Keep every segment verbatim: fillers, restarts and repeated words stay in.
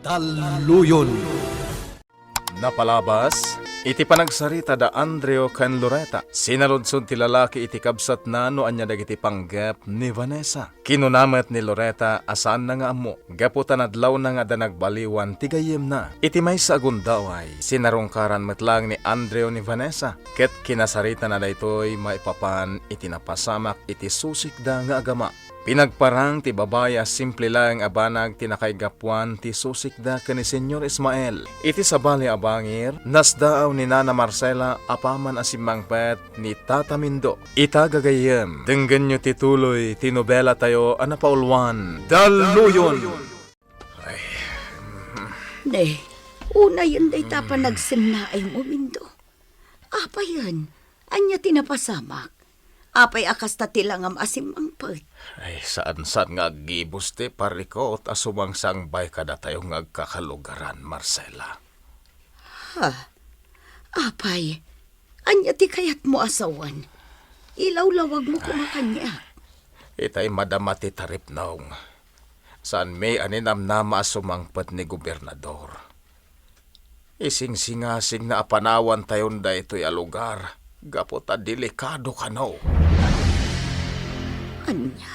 Talluyon. Napalabas iti panagsarita da Andrew ken Loreta, sinaludsod ti lalaki iti kabsatna no ania dagiti panggep ni Vanessa. Kinuna met ni Loreta a saanna nga ammo, gapu ta nadlawna nga adda nagbaliwan ti gayyemna. Iti maysa a gundaway, sinarungkaran met laeng ni Andrew ni Vanessa, ket kinasaritana daytoy maipapan iti napasamak iti susikda nga agama. Pinagparang ti babai a simple laeng a banag ti nakaigapuan ti susikda ken ni Señor Ismael. Iti sabali a bangir, nasdaaw ni Nana Marcela apaman a simmangpet ni Tata Mindo. Ita gagayyem, denggenyo ti tuloy ti nobelatayo a napauluan, Dalluyon! Ay. Ne, unayen dayta panagsennaaymo, Mindo. Apayen, ania ti napasamak? Apay a kasta ti langam a simmangpet? Ay, saan-saan nga aggibus ti parikot a sumangsangbay kadatayo nga agkakalugaran, Marcela. Ha? Apay, ania ti kayatmo a sawen? Ilawlawagmo koma kaniak. Itay madama ti taripnong. Saanmi a ninamnama a sumangpet ni gobernador. Isingsingasingna a panawantayon daytoy a lugar gapu ta delikado kano. Ania?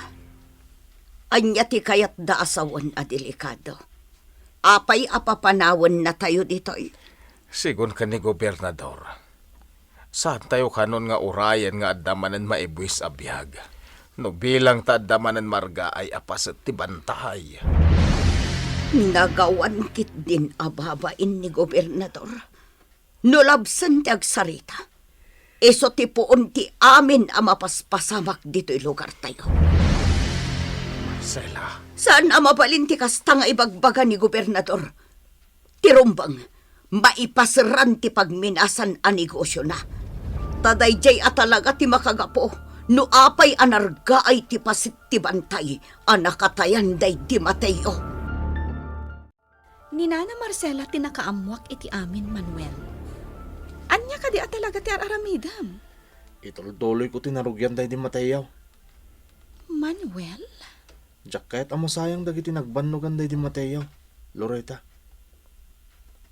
Ania ti kayatda a sawen a delikado? Apay a papanawennatayo ditoy? Sigun ken ni gobernador, saantayo kanon nga urayen nga adda manen maibuis a biag no bilang ta adda manen margaay a paset ti bantay. Nagawan ketdin a babain ni gobernador. No labsen ti agsarita, isu ti puon ti amin a mapaspasamak ditoy lugartayo. Marcela. Saan a mabalin ti kasta nga ibagbaga ni gobernador. Ti rumbeng, maipaseran ti pagminasan a negosiona. Ta daydiay a talaga ti makagapu no apay a nargaay ti paset ti bantay a nakatayan daydi Mateo. Ni Nana Marcela ti nakaammoak iti amin, Manuel. Ania kadi a talaga ti ar-aramidem? Itultuloyko ti narugian daydi Mateo. Manuel? Diak kayat a masayang dagiti nagbannogan daydi Mateo, Loreta.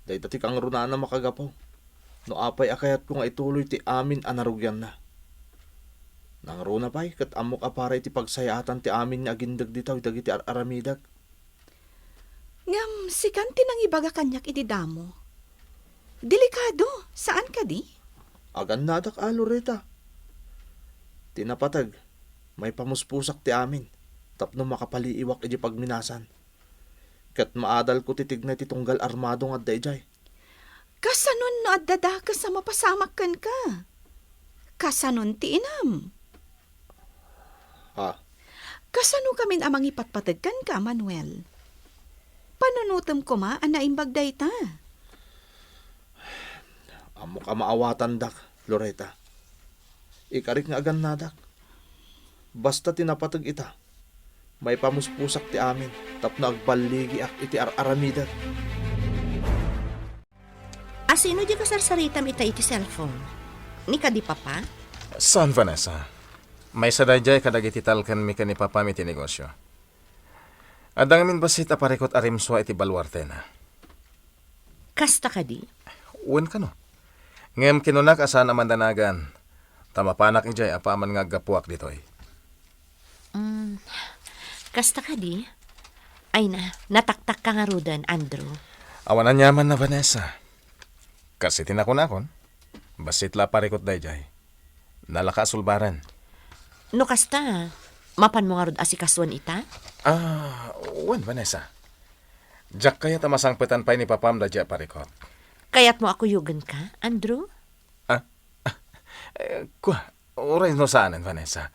Dayta ti kangrunaan a makagapu no apay a kayatko nga ituloy ti amin a narugianna. Nangruna pay ket ammok a para iti pagsayaatan ti amin nga agindeg ditoy dagiti ar-aramidek. Ngem sikan ti nangibaga kaniak iti damo. Delikado, saan kadi? Agannadak a, Loreta. Ti napateg, maipamuspusak ti amin tapno makapaliiwak iti pagminasan. Ket maadalko ti tignay ti tunggal armado nga adda idiay. Kasanon no adda dakes a mapasamak kenka? Kasanon ti inam? Ha? Kasano kamin a mangipatpateg kenka, Manuel? Panunotem koma a naimbag dayta. Ammok a maawatandak, Loreta. Ikarik nga agannadak. Basta ti napateg ita, maipamuspusak ti amin tapno agballigiak iti ar-aramidek. Asino di kasarsaritam ita iti cellphone? Ni kadi Papa? Saan, Vanessa. Maysa daydiay kadagiti talkenmi ken ni Papam iti negosio. Adda ngamin bassit a parikut a rimsua iti baluartena. Kasta kadi? Wen kano. Ngem kinunak a saan a mandanagan, ta mapanak idiay apaman nga aggapuak ditoy. Mm, kasta kadi? Ay na, nataktakka ngaruden, Andrew. Awan aniamanna, Vanessa. Kas iti nakunakon, bassit la a parikut daydiay. Nalaka a sulbaren. No kasta, mapanmo ngarud asikasuen ita? Ah, wen, Vanessa. Diak kayat a masangpetan pay ni Papam daydiay a parikut. Kayatmo a kuyogenka, Andrew? Ah, ah, eh, kua, uray no saanen, Vanessa.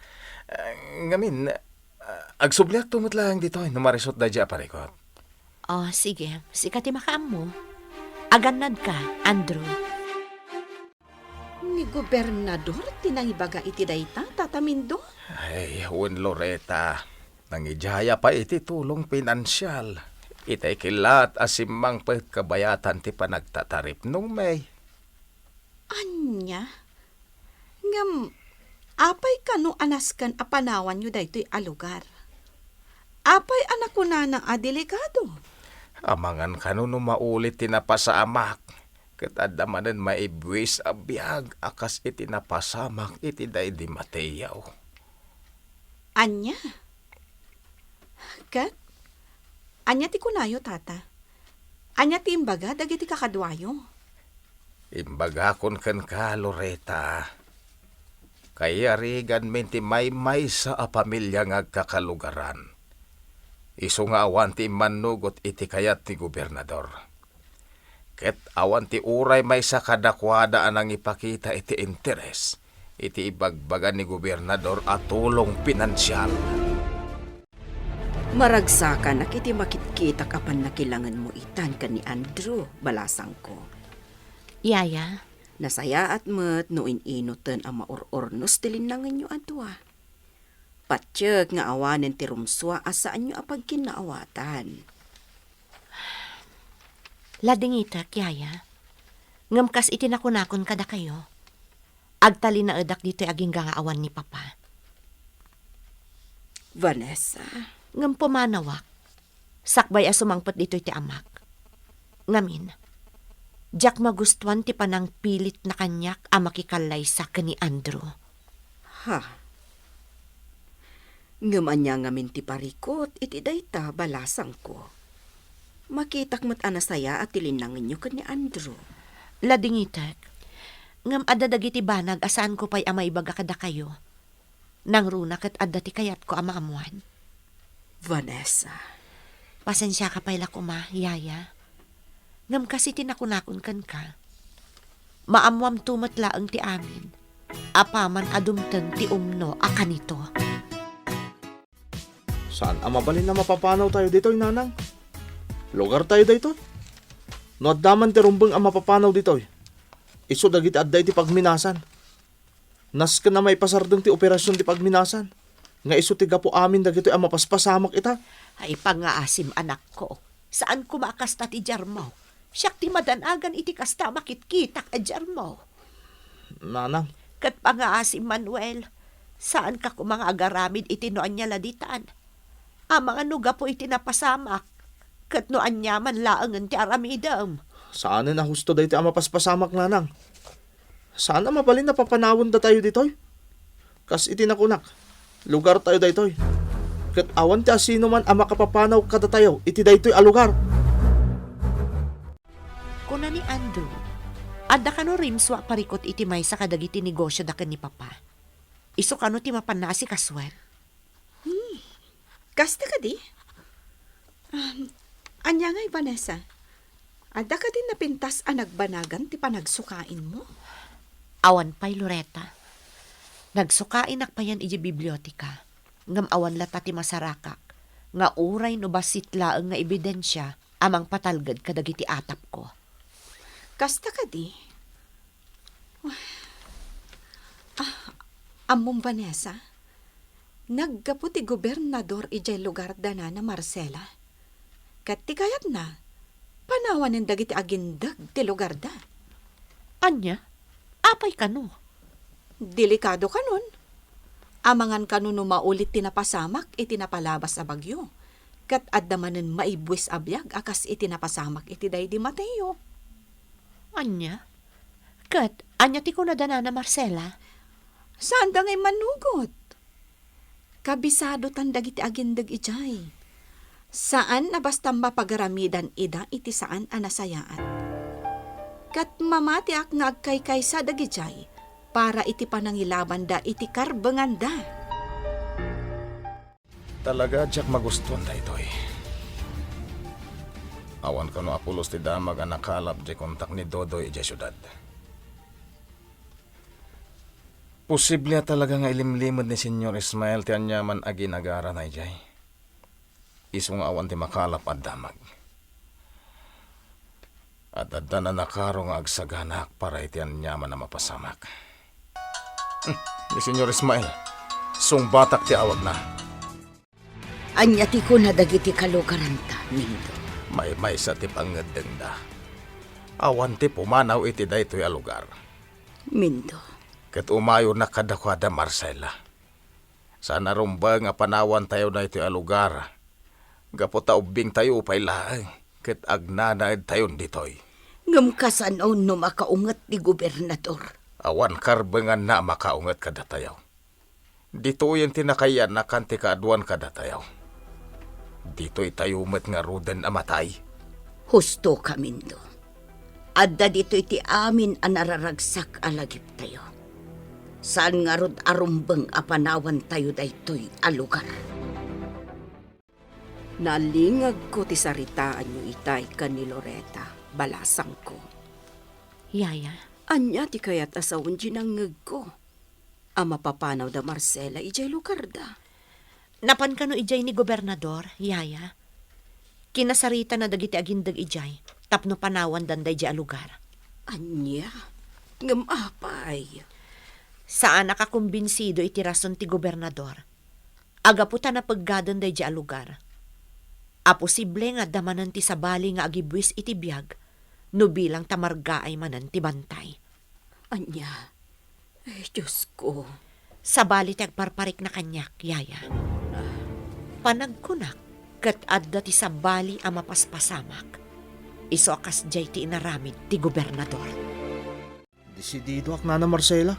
Eh, ngamin, ah, agsubliakto met laeng ditoy no marisut daydiay a parikut. Oh, sige. Sika ti makaammo. Agannadka, Andrew. Ni gobernador ti nangibaga iti dayta, Tata Mindo? Ay, wen, Loreta. Nangidiaya pay iti tulong pinansial. Itay kilat a simmangpet kabayatan ti panagtataripnongmi. Ania? Ngem, apay kano a nasken a panawanyo daytoy a lugar? Apay a nakunana a delikado? Amangan kano no maulit ti napasamak, ket adda manen maibuis a biag a kas iti napasamak iti daydi Mateo. Ania? Ket ania ti kunayo, Tata? Ania ti imbaga dagiti kakaduayo? Imbagakon kenka, Loreta, kayariganmi ti maymaysa a pamilia nga agkakalugaran. Isu nga awan ti immannugot iti kayat ti gobernador. Ket awan ti uray maysa kadakuada a nangipakita iti interes iti ibagbaga ni gobernador a tulong pinansial. Maragsakanak iti makitkitak a pannakilangenmo itan ken ni Andrew, balasangko. Yaya. Nasayaat met no in-inoten a maur-urnos ti linnangenyo a dua. Patiek nga awanen ti rumsua a saanyo a pagkinnaawatan. Ladingitek, Yaya. Ngem kas iti nakunakon kadakayo, agtalinaedak ditoy agingga nga awan ni Papa. Vanessa. Ngem pumanawak, sakbay a sumangpet ditoy ti amak. Ngamin, diak magustuan ti panangpilitna kaniak a makikallaysa ken ni Andrew. Ha? Ngem ania ngamin ti parikut iti dayta, balasangko? Makitak met a nasayaat ti linnangenyo ken ni Andrew. Ladingitek. Ngem adda dagiti banag a saanko pay a maibaga kadakayo. Nangruna ket adda ti kayatko a maammoan. Vanessa. Pasensiaka pay la koma, Yaya. Ngem kas iti nakunakon kenka, maammoamto met laeng ti amin, apaman a dumteng ti umno a kanito. Saan a mabalin a mapapanawtayo ditoy, Nanang. Lugartayo daytoy. No adda man ti rumbeng a mapapanaw ditoy, isu dagiti adda iti pagminasan. Nasken a maipasardeng ti operasion ti pagminasan, nga isu ti gapu amin dagitoy a mapaspasamak ita. Ay, pangngaasim, anakko. Saan koma a kasta ti diarmo. Siak ti madanagan iti kasta a makitkitak a diarmo. Nanang. Ket pangngaasim, Manuel, saanka koma nga agaramid iti no ania la ditan. Amangan no gapu iti napasamak, ket no aniaman laengen ti aramidem. Saanen a husto daytoy a mapaspasamak, Nanang. Saan a mabalin a papanawen datayo ditoy? Kas iti nakunak, lugartayo daytoy. Ket awan ti asinoman a makapapanaw kadatayo iti daytoy a lugar. Kuna ni Andrew, adda kano rimsua a parikut iti maysa kadagiti negosioda ken ni Papa. Isu kano ti mapanna a sikasuen. Hmm. Kasta kadi? Um, ania ngay, Vanessa? Adda kadi napintas a nagbanagan ti panagsukainmo? Awan pay, Loreta. Nagsukainak payen idiay biblioteka, ngem awan latta ti masarakak nga uray no bassit laeng nga ebidensia a mangpatalged kadagiti atapko. Kasta kadi? Ah, ammom, Vanessa, naggapu ti gobernador idiay lugarda, Nana Marcela. Ket ti kayatna, panawanen dagiti agindeg ti lugarda. Ania? Apay kano? Delikado kanon. Amangan kano no maulit ti napasamak iti napalabas a bagyo, ket adda manen maibuis a biag a kas iti napasamak iti daydi Mateo. Ania? Ket ania ti kunada, Nana Marcela? Saanda nga immanugot. Kabisadotan dagiti agindeg idiay. Saan a basta mapagaramidan ida iti saan a nasayaat. Ket mamatiak nga agkaykaysa dagidiay para iti panangilabanda iti karbenganda. Talaga, diak magustuan daytoy. Awan kano a pulos ti damag a nakalap diay kontak ni Dodoy idiay siudad. Posible a talaga nga ilimlimed ni Señor Ismael ti aniaman a ginagarana idiay. Isu nga awan ti makalap a damag. At adda nanakaro nga agsaganaak para iti aniaman a mapasamak. Hmm, ni Señor Ismael, sungbatak ti awagna. Ania ti kuna dagiti kalugaranta, Mindo? Maymaysa ti pangngeddengda. Awan ti pumanaw iti daytoy a lugar. Mindo. Ket umayonak kadakuada, Marcela. Saan a rumbeng a panawantayo daytoy a lugar, gapu ta ubbingtayo pay laeng. ket agnanaedtayon ditoy. Ngem kasano no makaunget ti gobernador? Awan karbenganna a makaunget kadatayo. Ditoyen ti nakayan-akan ti kaaduan kadatayo. Ditoytayo met ngaruden a matay. Husto ka, Mindo. Adda ditoy ti amin a nararagsak a lagiptayo. Saan ngarud a rumbeng a panawantayo daytoy a lugar. Nalingegko ti saritaanyo itay ken ni Loretta, balasangko. Yaya? Ania ti kayat a sawen ti nangngegko a mapapanaw da Marcela idiay lugarda? Napan kano idiay ni gobernador, yaya? Kinasaritana dagiti agindeg idiay tapno panawandan daydiay a lugar. Ania? Ngem apay? Saanak a kumbinsido iti rason ti gobernador a gapu ta napeggaden daydiay a lugar, a posible nga adda manen ti sabali nga agibuis iti biag no bilang ta margaay manen ti bantay. Ania? Ay, Diosko. Sabali ti agparparikna kaniak, yaya. Panagkunak ket adda ti sabali a mapaspasamak. Isu a kasdiay ti inaramid ti gobernador. Desididoak, Nana Marcela.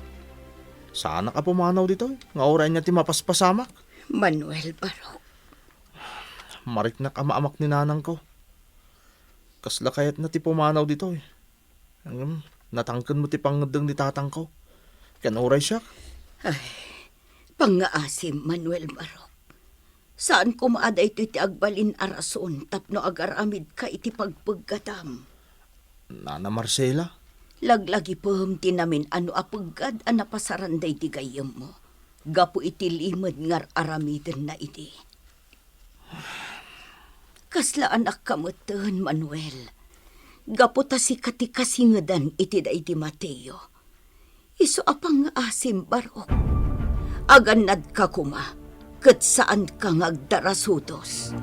Saanak a pumanaw ditoy nga uray ania ti mapaspasamak. Manuel Barok. Mariknak a maamak ni nanangko. Kasla kayatna ti pumanaw ditoy. Ngem, natangken met ti pangngeddeng ni tatangko. Ken uray siak. Ay, pangngaasim, Manuel Barok. Saan koma a daytoy ti agbalin a rason tapno agaramidka iti pagpeggatam. Nana Marcela? Laglagipem ti namin-ano a peggad a napasaran daydi gayyemmo gapu iti limed nga ar-aramidenna idi. Kasla anakka metten, Manuel, gapu ta sika ti kasingedan iti daydi Mateo. Isu a pangngaasim, Barok. Agannadka koma, ket saanka nga agdarasudos.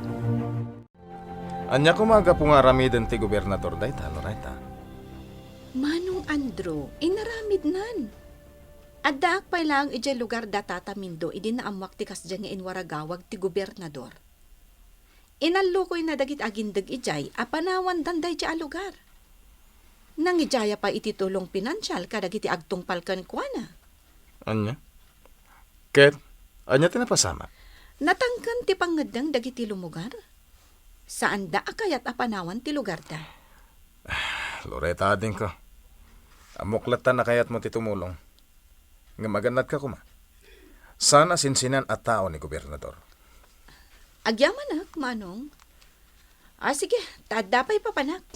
Ania koma a gapu nga aramiden ti gobernador dayta, Loretta? Manong Andrew, inaramidnan. Addaak pay laeng idiay lugar da Tata Mindo idi naammoak ti kasdiay nga inwaragawag ti gobernador. Inallukoyna dagiti agindeg idiay a panawandan daydiay a lugar. Nangidiaya pay iti tulong pinansial kadagiti agtungpal kenkuana. Ania? Ket ania ti napasamak? Natangken ti pangngeddeng dagiti lumugar. Saanda a kayat a panawan ti lugarda. Loretta, adingko. Ammok latta a kayatmo ti tumulong. Ngem agannadka koma. Saan a sinsinan a tao ni gobernador. Agyamanak, Manong. Ah, sige, ta adda pay papanak.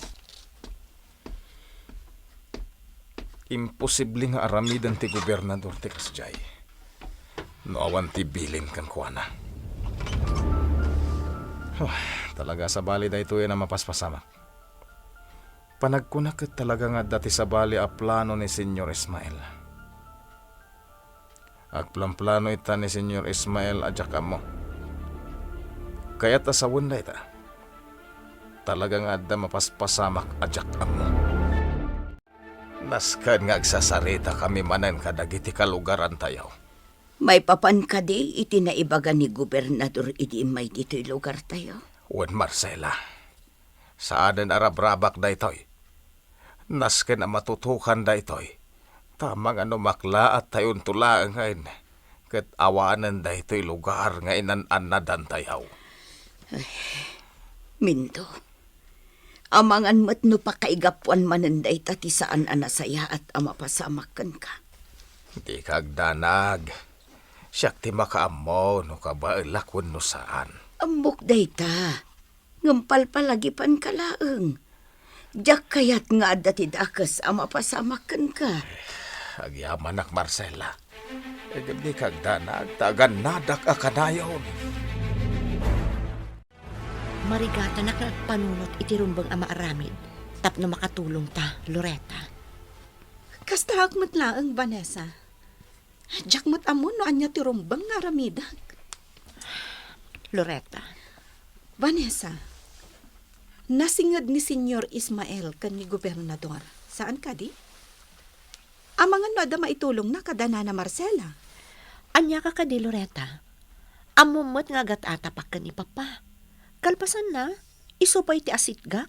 Imposible nga aramiden ti gobernador ti kasdiay no awan ti bilin kenkuana. Huh, talaga sabali daytoy a mapaspasamak. Panagkuna ket talaga nga adda ti sabali a plano ni Señor Ismael. Agplanplano ita ni Señor Ismael a diak ammo. Kayat a sawen dayta. Talaga nga adda mapaspasamak a diak ammo. Nasken nga agsasaritakami manen kadagiti kalugarantayo. Maipapan kadi iti naibaga ni gobernador idi immay ditoy lugartayo? Wen, Marcela, saanen a rabrabak daytoy. Nasken a matutukan daytoy, ta amangan no maklaattayonto laengen, ket awanen daytoy lugar nga inan-annadantayo. Ay, Mindo, amangan met no pakaigapuan manen dayta ti saan a nasayaat a mapasamak kenka. Dika agdanag. Siak ti makaammo no kabaelak wenno saan. Ammok dayta. Ngem palpalagipanka laeng. Diak kayat nga adda ti dakes a mapasamak kenka. Agyamanak, Marcela. Ngem dika agdanag ta agannadak a kanayon. Marigatanak nga agpanunot iti rumbeng a maaramid tapno makatulongta, Loretta. Kastaak met laeng, Vanessa. Diak met ammo no ania ti rumbeng nga aramidak. Loretta. Vanessa, nasinged ni Señor Ismael ken ni Gobernador. Saan kadi? Amangan no adda maitulongna kada Nana Marcela. Ania ka kadi, Loretta? Ammom met nga agat-atapak ken ni Papa. Kalpasanna, Isu pay ti asitgak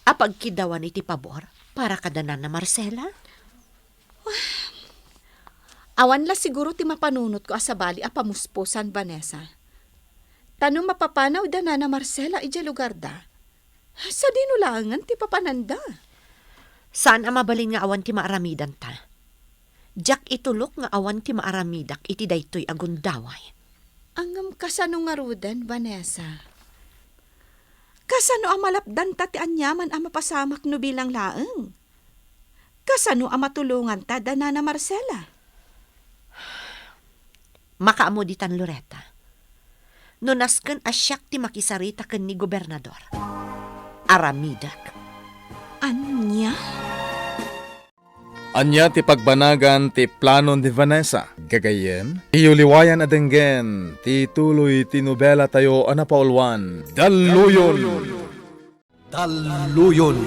a pagkiddawan iti pabor para kada Nana Marcela? Awan la siguro ti mapanunotko a sabali a pamuspusan, Vanessa. Ta no mapapanaw da Nana Marcela idiay lugarda, sadino laengen ti papananda? Saan a mabalin nga awan ti maaramidanta. Diak itulok nga awan ti maaramidak iti daytoy a gundaway. Ngem kasano ngaruden, Vanessa? Kasano a malapdanta ti aniaman a mapasamak no bilang laeng? Kasano a matulonganta da Nana Marcela? Makaammo ditan, Loretta. No nasken a siak ti makisarita ken ni Gobernador, aramidek. Ania? Ania ti pagbanagan ti plano ni Vanessa? Gagayyem, iyuliwayan a denggen ti tuloy ti nobelatayo a napauluan, Dalluyon! Dalluyon!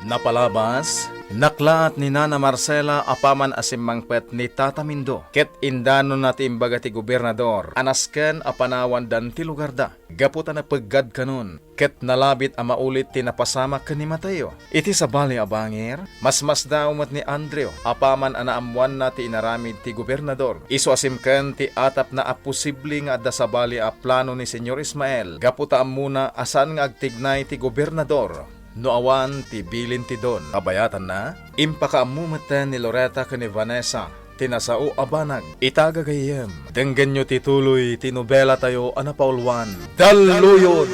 Napalabas, naklaat ni Nana Marcela apaman a simmangpet ni Tata Mindo, ket indanonna ti imbaga ti gobernador a nasken a panawandan ti lugarda gapu ta napeggad kanon. Ket nalabit a maulit ti napasamak ken ni Mateo. Iti sabali a bangir, masmasdaaw met ni Andrew apaman a naammoanna ti inaramid ti gobernador. Isu a simken ti atapna a posible nga adda sabali a plano ni Señor Ismael gapu ta ammona a saan nga agtignay ti gobernador no awan ti bilin ti don. Kabayatanna, impakaammo metten ni Loretta ken ni Vanessa ti nasao a banag. Ita, gagayyem, denggenyo ti tuloy ti nobelatayo a napauluan, Dalluyon!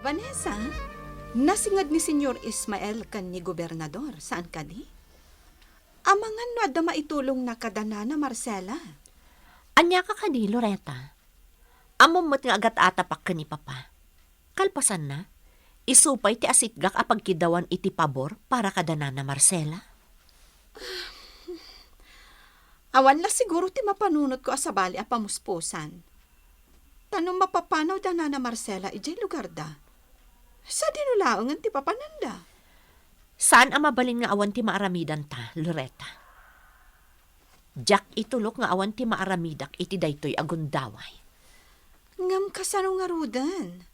Vanessa, nasinged ni Señor Ismael ken ni Gobernador, saan kadi? Amangan no adda maitulongna kada Nana Marcela. Ania ka kadi, Loretta? Ammom met nga agat-atapak ken ni Papa. Kalpasanna, isu pay ti asitgak a pagkiddawan iti pabor para kada Nana Marcela. Awan la siguro ti mapanunotko a sabali a pamuspusan. Ta no mapapanaw da Nana Marcela idiay lugarda, sadino laengen ti papananda? Saan a mabalin nga awan ti maaramidanta, Loretta. Diak itulok nga awan ti maaramidak iti daytoy a gundaway. Ngem kasano ngaruden?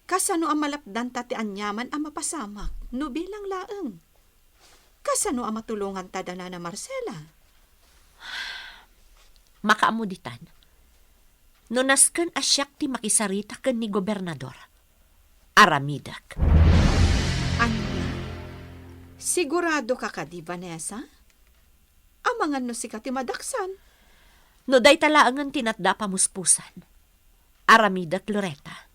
Kasano a malapdanta ti aniaman a mapasamak no bilang laeng? Kasano a matulonganta da Nana Marcela? Makaammo ditan. No nasken a siak ti makisarita ken ni Gobernador, aramidek. Ania? Sigurado ka kadi, Vanessa? Amangan no sika ti madaksan. No dayta laengen ti natda a pamuspusan, aramidek, Loretta.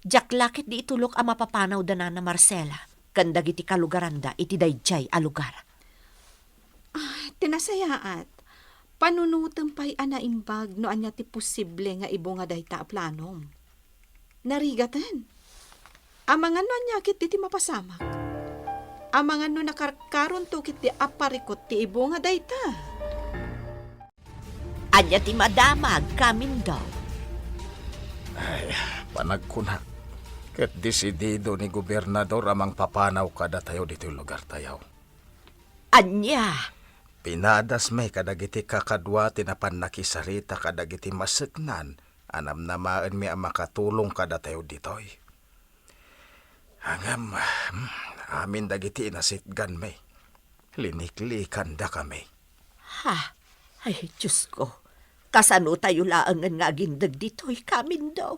Diak la ketdi itulok a mapapanaw da Nana Marcela ken dagiti kalugaranda iti daydiay a lugar. Ah, ti nasayaat, panunotem pay a naimbag no ania ti posible nga ibunga dayta a planom. Narigaten. Amangan no ania ketdi ti mapasamak. Amangan no nakarkaronto ketdi a parikut ti ibunga dayta. Ania ti madamag, Kamindaw? Ay, panagkunak, ket desidido ni Gobernador a mangpapanaw kadatayo ditoy lugartayo. Ania? Pinadasmi kadagiti kakadua ti napan nakisarita kadagiti maseknan a namnamaenmi a makatulong kadatayo ditoy. Ngem, hmm, amin dagiti inasitganmi, liniklikandakami. Ha? Ay, Diosko, kasano tayo laengen nga agindeg ditoy, Kamindaw?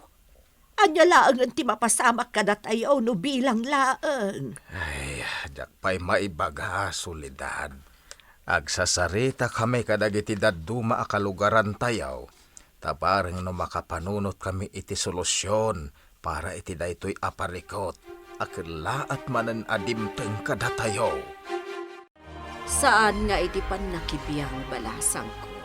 Ania laengen ti mapasamak kadatayo no bilang laeng? Ay, diak pay maibaga, Soledad. Agsasaritakami kadagiti dadduma a kalugarantayo, ta bareng no makapanunotkami iti solusion para iti daytoy a parikut a kellaat manen a dimteng kadatayo. Saan nga iti pannakibiang, balasangko,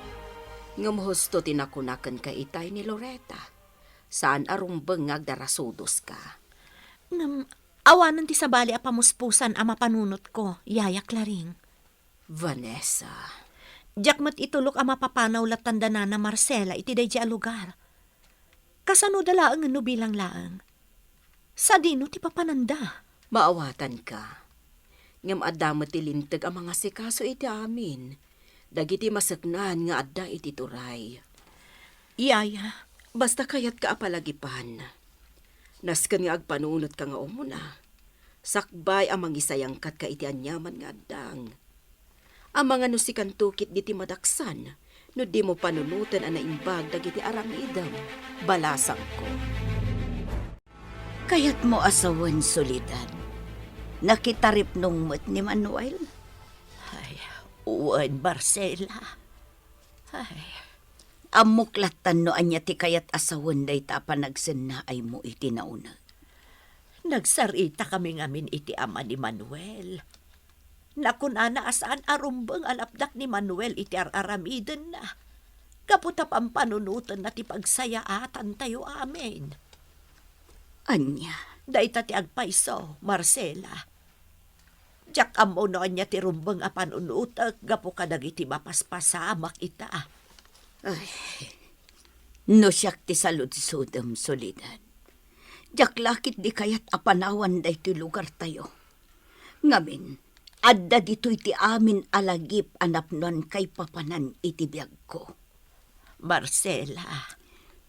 ngem husto ti nakuna kenka itay ni Loretta. Saan a rumbeng nga agdarasudoska. Ngem, awanen ti sabali a pamuspusan a mapanunotko, Yaya Claring. Vanessa. Diak met itulok a mapapanaw lattan da Nana Marcela iti daydiay a lugar. Kasano da laengen no bilang laeng? Sadino ti papananda? Maawatanka. Ngem adda met ti linteg a mangasikaso iti amin dagiti maseknan nga adda iti turay. Yaya, basta kayatka a palagipan. Nasken nga agpanunotka nga umuna, sakbay a mangisayangkatka iti aniaman nga addang. Amangan no sikanto ketdi ti madaksan no dimo panunoten a naimbag dagiti aramidem, balasangko. Kayatmo a sawen, Soledad? Nakitaripnong met ni Manuel? Ay, wen, Marcela. Ay, ammok lattan no ania ti kayat a sawen dayta a panagsennaaymo iti nauna. Nagsaritakami ngamin iti ama ni Manuel. Nakunana a saan a rumbeng a lapdak ni Manuel iti ar-aramidenna gapu ta pampanunotenna ti pagsayaatantayo amin. Ania? Dayta ti agpayso, Marcela. Diak ammo no ania ti rumbeng a panunotek gapu kadagiti mapaspasamak ita. Ay, no siak ti saludsodem, Soledad, diak la ketdi kayat a panawan daytoy lugartayo. Ngamin, adda ditoy ti amin a lagip a napnoan kaipapanan iti biagko. Marcela.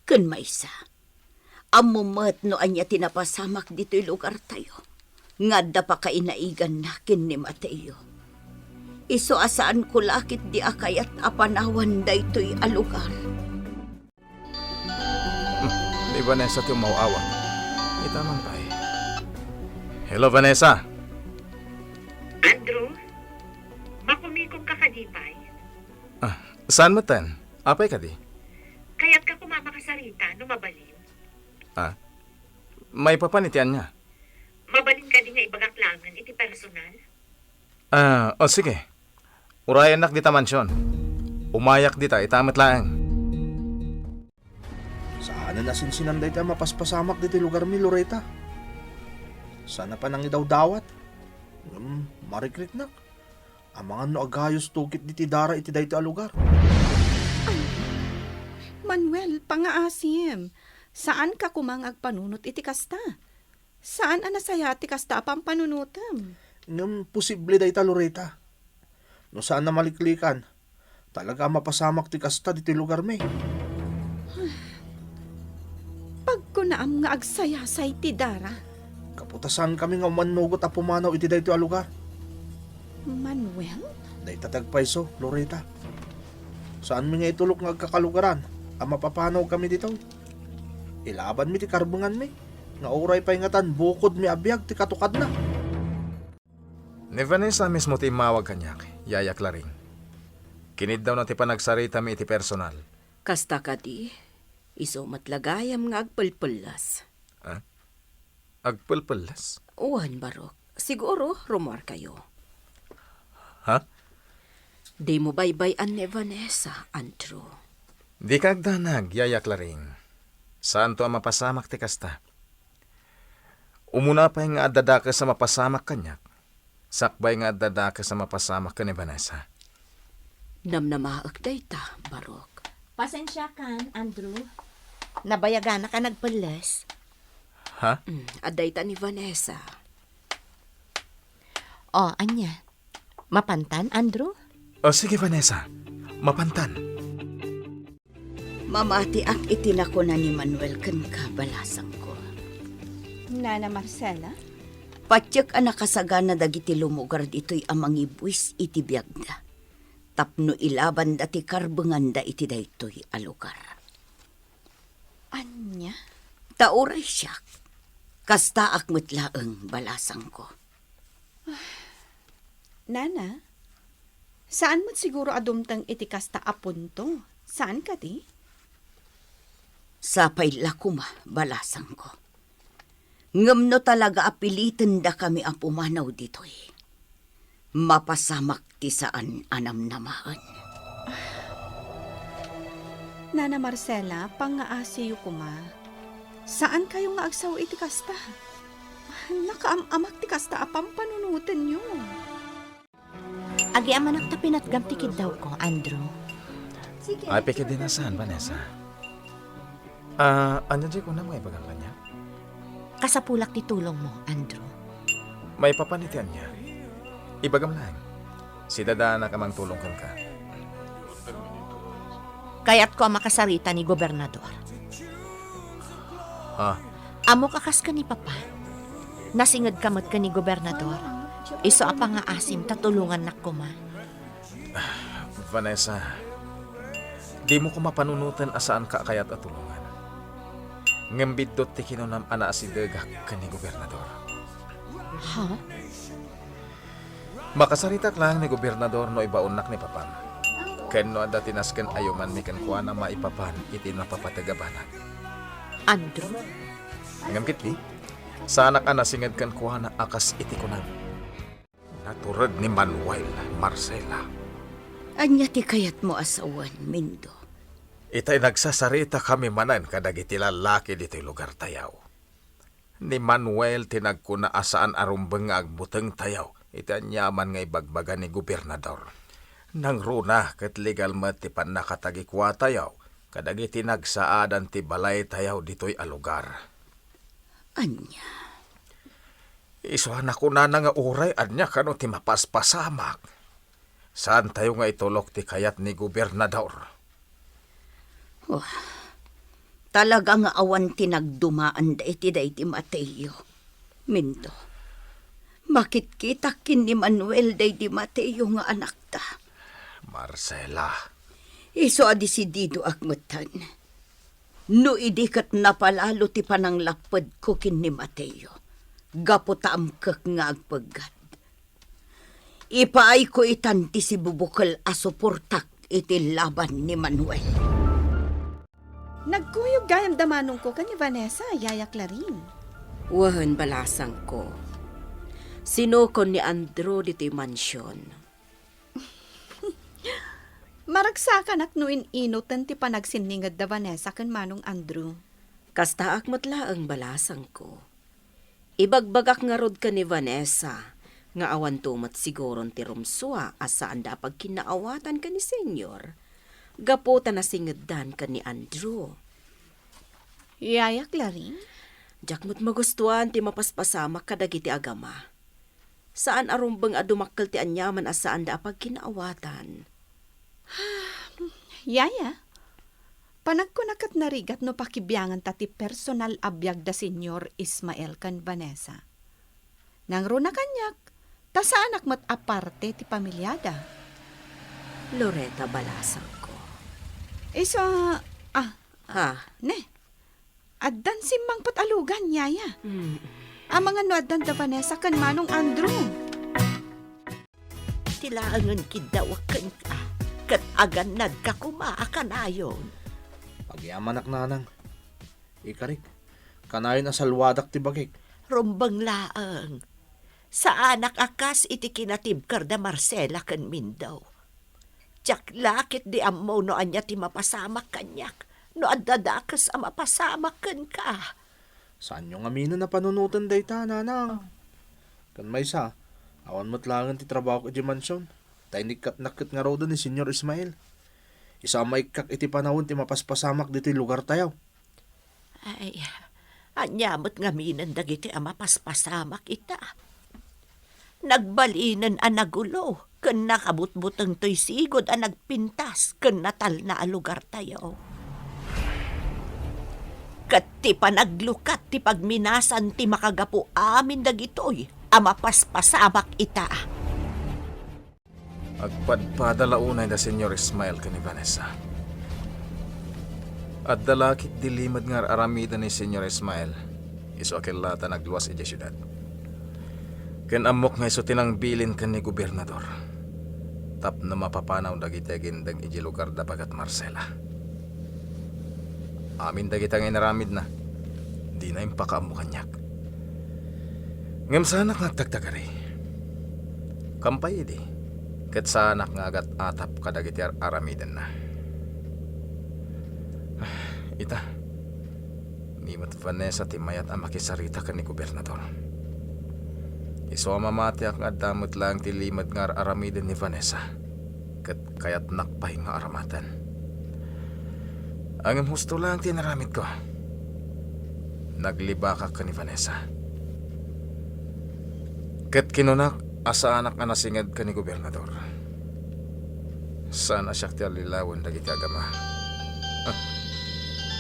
Ken maysa, ammo met no ania ti napasamak ditoy lugartayo nga adda pakainaiganna ken ni Mateo. Isu a saanko la ketdi a kayat a panawan daytoy a lugar. Hmm, ni Vanessa ti umaw-awag. Ita man pay. Hello, Vanessa. Andrew, makumikom ka kadi pay? Ah, saan metten? Apay kadi? Kayatka koma a makasarita no mabalin. Ah, maipapan iti ania? Mabalin kadi nga ibagak laengen iti personal? Ah, o sige. Urayennak dita mansion. Umayak dita ita met laeng. Saanen a sinsinan dayta a mapaspasamak ditoy lugarmi, Loreta. Saan a panangidawdawat. Ngem, marikriknak. Amangan no agayusto ketdi ti dara iti daytoy a lugar. Ay, Manuel, pangngaasim. Saanka koma nga agpanunot iti kasta. Saan a nasayaat ti kasta a pampanunotem. Ngem posible dayta, Loreta. No saan a maliklikan, talaga a mapasamak ti kasta ditoy lugarmi. Pagkunaam nga agsayasay ti dara. Gapu ta saankami nga umannugot a pumanaw iti daytoy a lugar. Manuel? Dayta ti agpayso, Loreta. Saanmi nga itulok nga agkakalugaran a mapapanawkami ditoy. Ilabanmi ti karbenganmi, nga uray pay ngatan bukodmi a biag ti katukadna. Ni Vanessa mismo ti immawag kaniak, Yaya Claring. Kiniddawna ti panagsaritami iti personal. Kasta kadi, isu met la gayam nga agpelpellas. Ah? Agpelpellas? Wen, Barok. Siguro, rummuarkayo. Ha? Dimo baybay-an ni Vanessa, Andrew. Dika agdanag, Yaya Claring. Saanto a mapasamak ti kasta. Umuna pay nga adda dakes a mapasamak kaniak, sakbay nga adda dakes a mapasamak ken ni Vanessa. Namnamaek dayta, Barok. Pasensiakan, Andrew. Nabayaganak a nagpelles. Ha? Mm, adda ita ni Vanessa. O, ania? Mapantan, Andrew? O, sige, Vanessa. Mapantan. Mamatiak iti nakuna ni Manuel kenka, balasangko. Nana Marcela? Patiek a nakasagana dagiti lumugar ditoy a mangibuis iti biagda tapno ilabanda ti karbenganda iti daytoy a lugar. Ania? Ta uray siak, kastaak met laeng, balasangko. Nana, saan met siguro a dumteng iti kasta a punto, saan kadi? Sapay la koma, balasangko. Ngem no talaga a pilitendakami a pumanaw ditoy, mapasamak ti saan a namnamaen. Nana Marcela, pangngaasiyo koma. Saankayo nga agsao iti kasta. Nakaam-amak ti kasta a pampanunotenyo. Agyamanak ta pinatgam ti kiddawko, Andrew. Ay, pay ketdi saan, Vanessa. Ah, ania diay kunam nga ibagam kaniak? Kasapulak ti tulongmo, Andrew. Maipapan iti ania? Ibagam laeng. Sidadaanak a mangtulong kenka. Kayatko a makasarita ni Gobernador. Ha? Ammok a kas ken ni Papa. Nasingedka met ken ni Gobernador. Isu a pangngaasim ta tulongannak koma. Vanessa, dimo koma panunoten a saanka a kayat a tulongan. Ngem biddut ti kinunam a naasidegak ken ni Gobernador. Ha? Makasaritak laeng ni Gobernador no ibaonnak ni Papam. Ken no adda ti nasken a yumanmi kenkuana maipapan iti napapateg a banag. Andrew? Ngem ketdi, saanak a nasinged kenkuana a kas iti kunam. Natureg ni Manuel, Marcela. Ania ti kayatmo a sawen, Mindo? Itay nagsasaritakami manen kadagiti lallaki ditoy lugartayo. Ni Manuel ti nagkuna a saan a rumbeng nga agbutengtayo iti aniaman nga ibagbaga ni Gobernador. Nangruna ket legal met ti pannakatagikuatayo kadagiti nagsaadan ti balaytayo ditoy a lugar. Ania? Isu a nakunana nga uray ania kano ti mapaspasamak, saantayo nga itulok ti kayat ni Gobernador. Wah, talaga nga awan ti nagdumaanda iti daydi Mateo. Mindo, makitkitak ken ni Manuel daydi Mateo nga anakta. Marcela. Isu a desididoak metten. No idi ket napalalo ti pananglappedko ken ni Mateo, gapu ta amkek nga agpeggad. Ipaayko itan ti sibubukel a suportak iti laban ni Manuel. Nagkuyog gayam da manongko ken ni Vanessa, Yaya Clarin. Wen, balasangko. Sinukon ni Andrew ditoy mansion. Maragsakanak no in-inoten ti panagsinninged da Vanessa ken Manong Andrew. Kastaak met laeng, balasangko. Ibagbagak ngarud ken ni Vanessa nga awanto met siguron ti rumsua a saanda a pagkinnaawatan ken ni Senyor gapu ta nasingeddan ken ni Andrew. Yaya Clarin? Diak met magustuan ti mapaspasamak kadagiti agama. Saan a rumbeng a dumakkel ti aniaman a saanda a pagkinnaawatan. Yaya, panagkuna ket narigat no pakibianganta ti personal a biag da Senyor Ismael ken Vanessa. Nangruna kaniak, ta saanak met a parte ti pamiliada. Loretta, balasangko. Isu a, ah, Ha? Ne, addan simmangpet a lugan, Yaya. Mm. Amangan no addan da Vanessa ken Manong Andrew. Ti laengen kiddawek kenka, ket agannadka koma a kanayon. Agyamanak, Nanang. Ikarik, kanayon a salwadak ti bagik. Rumbeng laeng. Saanak a kas iti kinatibker da Marcela ken Mindo. Diak la ketdi ammo no ania ti mapasamak kaniak no adda dakes a mapasamak kenka. Saanyo ngaminen a panunoten dayta, Nanang. Ken maysa, awan met laengen ti trabahok idiay mansion, ta inikkatnak ket ngaruden ni Senyor Ismael. Isu a maikkak iti panawen ti mapaspasamak ditoy lugartayo. Ay, ania met ngaminen dagiti a mapaspasamak ita? Nagbalinen a nagulo ken nakabutbuteng toy sigud a nagpintas ken natalna a lugartayo. Ket ti panaglukat ti pagminasan ti makagapu amin dagitoy a mapaspasamak ita. Agpadpada la unay da Senyor Ismael ken ni Vanessa. Adda la ketdi limed nga ar-aramiden ni Senyor Ismael, isu a kella ta nagluas idiay siudad. Ken ammok nga isu ti nangbilin ken ni Gobernador tapno mapapanaw dagiti agindeg idiay lugar da Bagat Marcela. Amin dagita nga inaramidna, dina impakaammo kaniak. Ngem saanak nga agtagtagari. Kampay idi, ket saanak nga agat-atap kadagiti ar-aramidenna. Ita, ni met Vanessa ti mayat a makisarita ken ni Gobernador. Isu a mamatiak nga adda met laeng ti limed nga ar-aramiden ni Vanessa, ket kayatnak pay nga aramaten. Ngem husto laeng ti inaramidko. Naglibakak ken ni Vanessa. Ket kinunak a saanak a nasinged ken ni Gobernador. Saan a siak ti allilawen dagiti agama. Ah.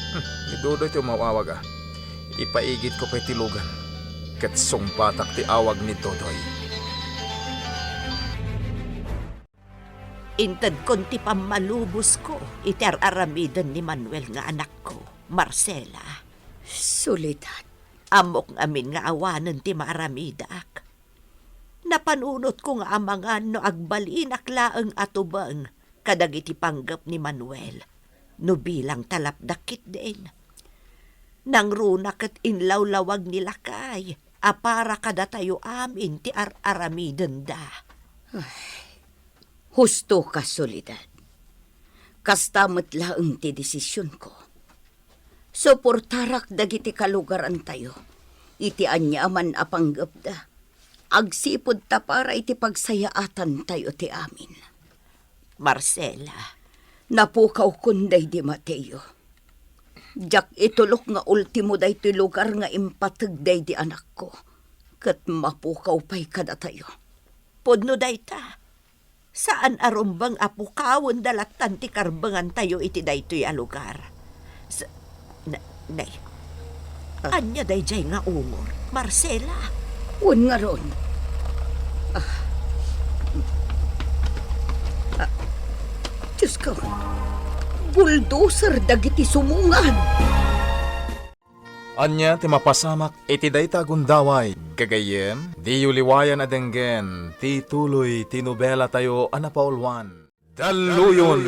Hmm. Ni Dodoy ti umaw-awag, a. Ipaigidko pay ti lugan, ket sungbatak ti awag ni Dodoy. Intedkon ti pammalubosko iti ar-aramiden ni Manuel nga anakko, Marcela. Soledad. Ammok ngamin nga awanen ti maaramidak. Napanunotko nga amangan no agbalinak laeng a tubeng kadagiti panggep ni Manuel, no bilang talapdak ketdin. Nangruna ket inlawlawag ni lakay a para kadatayo amin ti ar-aramidenda. Husto ka, Soledad. Kasta met laeng ti desisionko. Suportarak dagiti kalugarantayo iti aniaman a panggepda, agsipud ta para iti pagsayaatantayo ti amin. Marcela. Napukawkon daydi Mateo. Diak itulok nga ultimo daytoy lugar nga impateg daydi anakko, ket mapukaw pay kadatayo. Pudno dayta. Saan a rumbeng a pukawenda lattan ti karbengantayo iti daytoy a lugar. Sa-, na-, nay, Ah. Ania daydiay nga ungor, Marcela? Wen ngarud. Ah. Ah. Diyos ko, bulldozer dagiti sumungan. Ania ti mapasamak iti dayta a gundaway? Gagayyem, diyo liwayan a denggen ti tuloy ti nobelatayo a napauluan. Dalluyon